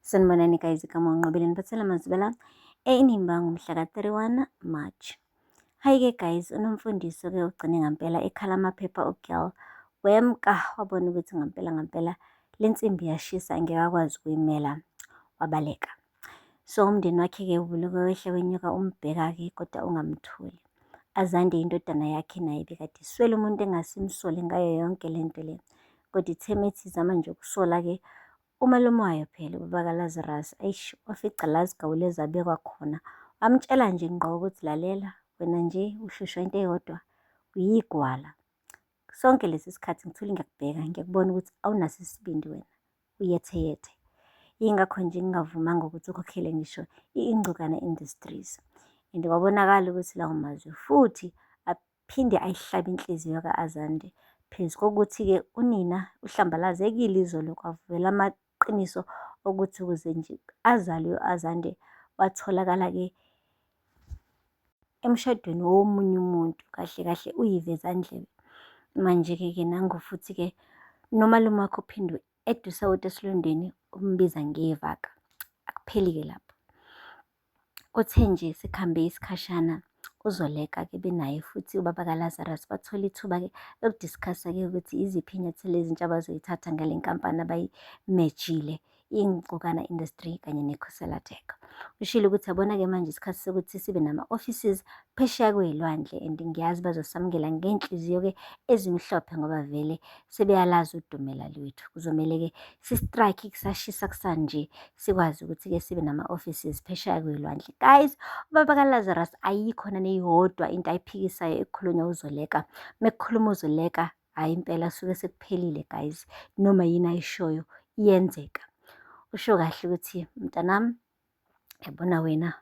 Sanibonani guys, igama uNqobile niphathela amazwibela eNimba ngomhla ka-31 March. Hhayi-ke guys, uNomfundiso-ke ugcine ngampela ekhala amaphepha u-girl wemka wabona ukuthi ngampela ngampela le nsimbi iyashisa angeke akwazi ukuyimela, wabaleka. So umndeni wakhe-ke ubulokhu wehla wenyuka umbheka-ke kodwa ungamtholi. Azande indodana yakhe naye ibikade iswele umuntu engasimsole ngayo yonke lento le. Kodwa ithe methi izama nje ukusola-ke umalume wayo phela ubaba kaLazarus, eish wafica la zigawule zabekwa khona. Wamtshela nje ngqo ukuthi lalela wena nje uhlushwa into eyodwa, uyigwala. Sonke lesi sikhathi ngithule ngiyakubheka ngiyakubona ukuthi awunaso isibindi wena, uyetheyethe. Yingakho nje ngingavumanga ukuthi ukhokhele ngisho i-Ingcokana Industries. And kwabonakala ukuthi lawo mazwi futhi aphinde ayihlabe inhliziyo ka-Azande. Phezu kokuthi-ke unina uhlambalazekile izolo kwavela amaqiniso okuthi ukuze nje azalwe u-Azande watholakala-ke emshadweni womunye umuntu, kahle kahle uyivezandlebe. Manje-ke ke nangu futhi-ke nomalume wakhe uphinde ede usawoti esilondeni umbiza ngevaka. Akupheli-ke lapho. Kuthe nje sekuhambe isikhashana uZoleka-ke benaye futhi ubaba kaLazarus bathola ithuba-ke loku-discuss-a-ke ukuthi iziphi iy'nyathelo ezintsha abazoyithatha ngale nkampani abayimejile iNgcokana Industry kanye neKhosela Tech. Ushilo ukuthi yabona-ke manje isikhathi sokuthi sibe nama-offices phesheya kwey'lwandle and ngiyazi bazosamukela ngey'nhliziyo-ke ezimhlophe ngoba vele sebeyalazi udumela lwethu. Kuzomele-ke si-strike kusashisa kusanje sikwazi ukuthi-ke sibe nama-offices phesheya kwey'lwandle. Guys, ubaba kaLazarus ayikhona neyodwa into ayiphikisayo ekukhulunywa uZoleka. Mekukhuluma uZoleka, hhayi impela suke sekuphelile guys. Noma yini ayishoyo iyenzeka. Usho kahle ukuthi mntanami, yabona wena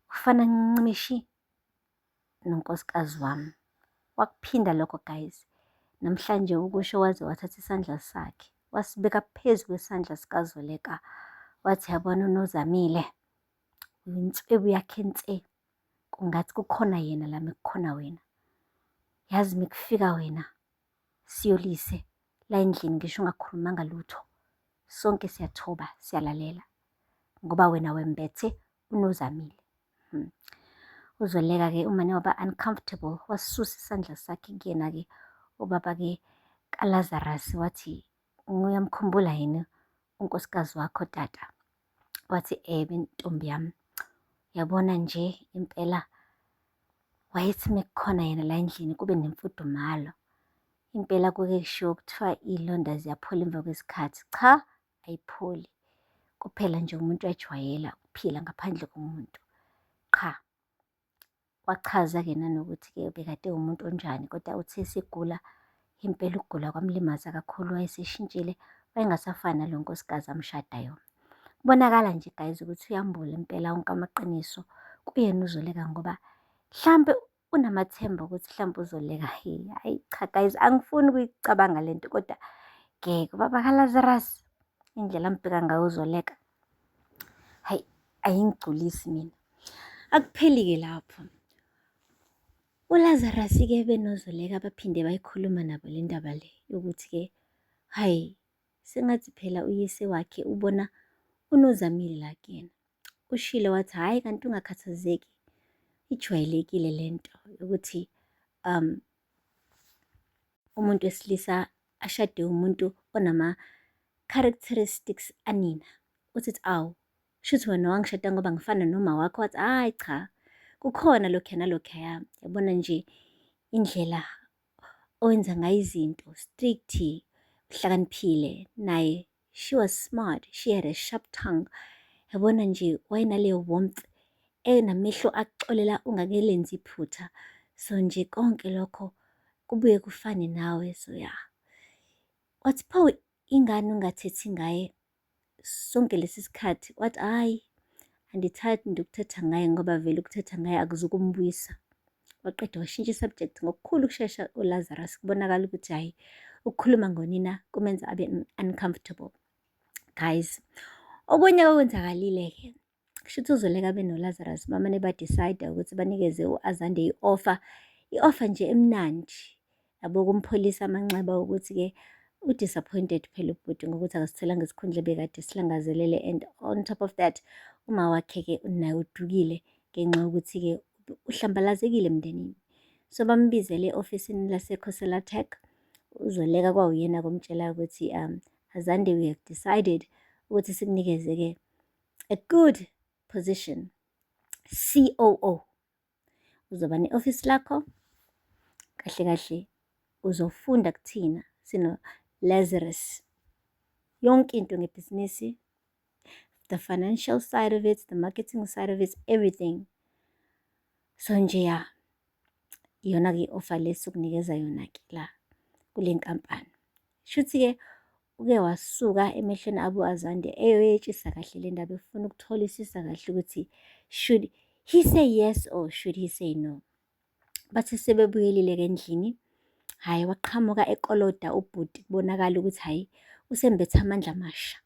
ufana ncimishi nonkosikazi wami. Wakuphinda lokho guys. Namhlanje ukusho waze wathatha isandla sakhe wasibeka phezu kwesandla sikaZoleka wathi yabona uNozamile inswebu yakhe nse kungathi kukhona yena la mekukhona wena. Yazi mekufika wena siyolise la endlini ngisho ungakhulumanga lutho sonke siyathoba siyalalela ngoba wena wembethe uNozamile. Uzoleka-ke umane waba uncomfortable wasusa isandla sakhe kuyena-ke ubaba-ke kaLazarus wathi uyamkhumbula yini unkosikazi wakho tata? Wathi ebe ntombi yami, yabona nje impela wayethi mekukhona yena la endlini kube nemfudumalo. Impela kuke kushiwo kuthiwa iy'londa ziyaphola emva kwesikhathi. Cha, ayipholi. Kuphela nje umuntu uyajwayela ukuphila ngaphandle komuntu. Qha. Wachaza-ke nanokuthi-ke ubekade ewumuntu onjani kodwa uthe esegula impela ukugula kwamlimaza kakhulu wayeseshintshile wayengasafani nalo nkosikazi amshadayo. Kubonakala nje guys ukuthi uyambula impela wonke amaqiniso kuyena uZoleka ngoba hlampe unamathemba ukuthi hlampe uZoleka hhayi cha guys angifuni ukuyicabanga lento kodwa ngeke ubaba kaLazarus indlela ambheka ngayo uZoleka hayi ayingigculisi mina. Akupheli-ke lapho. ULazarus-ke benoZoleka baphinde bayikhuluma nabo le ndaba le yokuthi-ke hhayi sengathi phela uyise wakhe ubona uNozamile la kuyena. Ushilo wathi hhayi kanti ungakhathazeki ijwayelekile lento yokuthi umuntu wesilisa ashade umuntu onama-characteristics anina. Uthi awu shuthi wena wangishada ngoba ngifana noma wakho. Wathi hhayi cha kukhona lokhuya nalokhuyaya. Yabona nje indlela owenza ngayo izinto strict, uhlakaniphile naye she was smart, she had a sharp tongue. Yabona nje wayenaleyo warmth enamehlo akuxolela ungakelenzi iphutha. So nje konke lokho kubuye kufane nawe so ya. Wathi pho ingane ungathethi ngaye sonke lesi sikhathi? Wathi hhayi andithandi ukuthetha ngaye ngoba vele ukuthetha ngaye akuzukumbuyisa. Waqeda washintsha i-subject ngokukhulu ukushesha uLazarus kubonakala ukuthi hhayi ukukhuluma ngonina kumenza abe uncomfortable. Guys, okunye okwenzakalile-ke kusho ukuthi uZoleka benoLazarus bamane ba-decide ukuthi banikeze u-Azande i-offer, i-offer nje emnandi yabo kumpholisa amanxeba ukuthi-ke U-disappointed phela ubhuti ngokuthi akasitholanga isikhundla ebekade silangazelele and on top of that uma wakhe-ke naye udukile ngenxa yokuthi-ke uhlambalazekile emndenini. So bambizele e-ofisini laseKhosela Tech. UZoleka kwawuyena komtshela ukuthi Azande, we have decided ukuthi sikunikeze-ke a good position, COO. Uzoba ne-ofisi lakho, kahle kahle uzofunda kuthina sino Lazarus yonke into ngebhizinisi, the financial side of it, the marketing side of it, everything. So nje ya, iyona-ke i-offer le sokunikeza yona-ke la kule nkampani. Shuthi-ke uke wasuka emehlweni abo Azande eyoyetshisa kahle le ndaba, efuna ukutholisisa kahle ukuthi should he say yes or should he say no. Bathi sebebuyelile-ke endlini, hhayi waqhamuka ekoloda ubhuti, kubonakala ukuthi hhayi usembethe amandla amasha.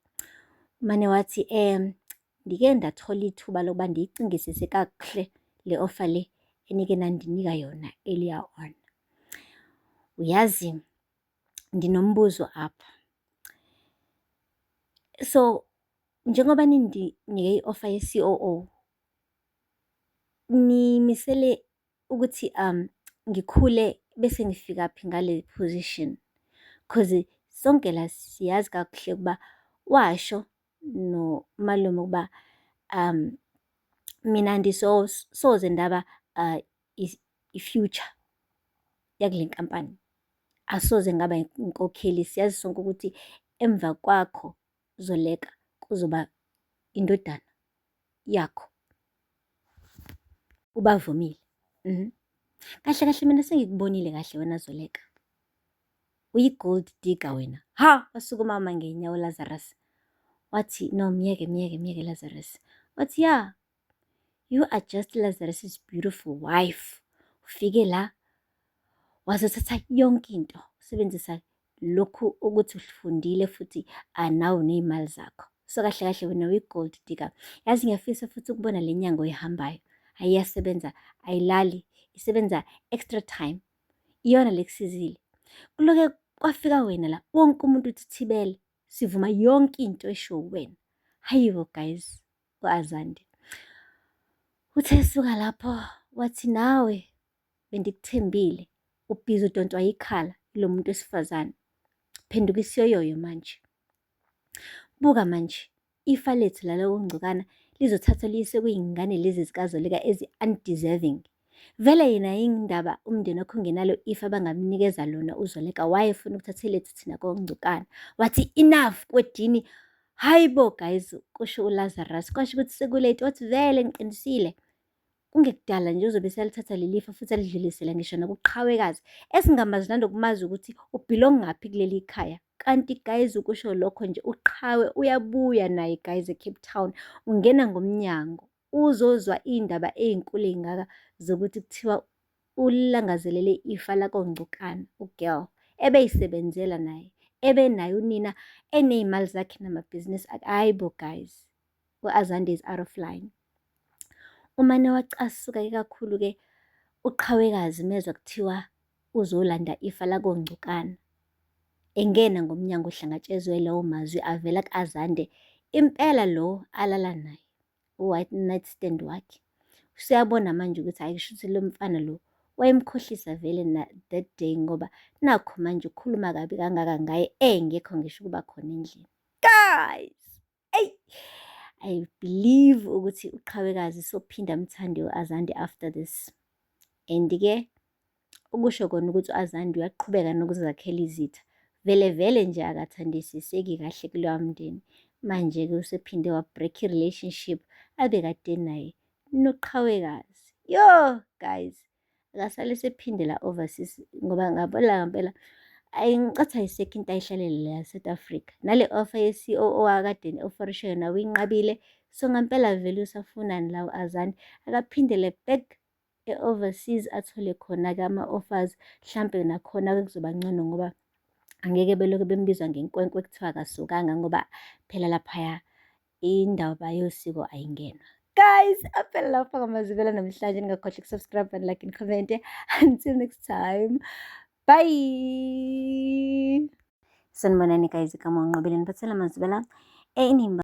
Mane wathi ndike ndathola ithuba lokuba ndiyicingisise kakuhle le offer le enike nandinika yona earlier on. Uyazi ndinombuzo apha. So njengoba nindinike i-offer ye-COO, nimisele ukuthi ngikhule bese ngifikaphi ngale position? 'Cause sonke la siyazi kakuhle ukuba washo nomalume ukuba mina soze ndaba i-future yakule nkampani. Asoze ngaba inkokheli, siyazi sonke ukuthi emva kwakho Zoleka kuzoba indodana yakho. Ubavumile. Kahle kahle mina sengikubonile kahle wena Zoleka. Uyi-gold digger wena. Ha, wasukuma wama ngey'nyawo Lazarus. Wathi no, myeke myeke myeke Lazarus. Wathi ya, you are just Lazarus's beautiful wife. Ufike la wazothatha yonke into, usebenzisa lokhu ukuthi ufundile futhi nawe ney'mali zakho. So kahle kahle wena uyi-gold digger. Yazi ngiyafisa futhi ukubona le nyanga oyihambayo. Hhayi iyasebenza, ayilali, isebenza extra time. Iyona le kusizile. Kuloke kwafika wena la, wonke umuntu uthi thibele, sivuma yonke into eshiwo uwena. Hayibo guys, u-Azande. Uthe esuka lapho wathi nawe bendikuthembile, ubhizi udonswa yikhala ilo muntu wesifazane. Phenduka isiyoyoyo manje. Buka manje, ifa lethu lalo Ngcukana lizothathwa liyiswe kuyingane lezi zikaZoleka ezi-undeserving. Vele yena yindaba umndeni wakhe ungenalo ifa abangamnikeza lona uZoleka, wayefuna ukuthatha elethu thina koNgcukana. Wathi enough kwedini. Hayi bo guys, kusho uLazarus, kwasho ukuthi sekulate. Wathi vele ngiqinisile. Kungekudala nje uzobe esalithatha leli fa futhi alidlulisele ngisho nakuqhawekazi esingamazi nanokumazi ukuthi ubhilong ngaphi kuleli khaya. Kanti guys ukusho lokho nje uqhawe uyabuya naye guys eCape Town, ungena ngomnyango uzozwa iy'ndaba ey'nkulu ey'ngaka zokuthi kuthiwa ulangazelele ifa lakoNgcukana u-girl ebeyisebenzela naye, ebenaye unina eney'mali zakhe namabhizinisi akhe. Hhayi bo guys, u-Azande is out of line. Umane wacasuka-ke kakhulu-ke uqhawekazi mezwa kuthiwa uzolanda ifa lakoNgcukana. Engena ngomnyango uhlangatshezwe lawo mazwi avela ku-Azande, impela lo alala naye, u-white night stand wakhe. Useyabona manje ukuthi hhayi kusho ukuthi lo mfana lo wayemkhohlisa vele na that day ngoba nakho manje ukhuluma kabi kangaka ngaye engekho ngisho ukuba khona endlini. Guys! Eyi, I believe ukuthi uqhawekazi sophinda amthande u-Azande after this. And-ke ukusho kona ukuthi u-Azande uyaqhubeka nokuzakhela izitha. Vele vele nje akathandisiseki kahle kulowa mndeni. Manje-ke usephinde wa-break i-relationship abekade naye noqhawekazi. Yo guys, akasale sephindela overseas ngoba ngabona ngempela ayi ngicathi ayisekho into ayihlalele la South Africa. Nale offer ye-COO akade offerishe yona uyinqabile. So ngempela vele usafunani la u-Azande, akaphindele back e-overseas athole khona-ke ama-offers, hlampe nakhona kuzoba ngcono ngoba angeke belokhu bembiza ngenkwenkwe kuthiwa akasukanga ngoba phela laphaya indaba yosiko ayingenwa. Guys, aphela lapha ngamazibela namhlanje. Ningakhohlwa uku-subscribe and like and comment. Until next time, bye. Sanibonani guys, igama uNqobile niphathela amazwibela eNimba.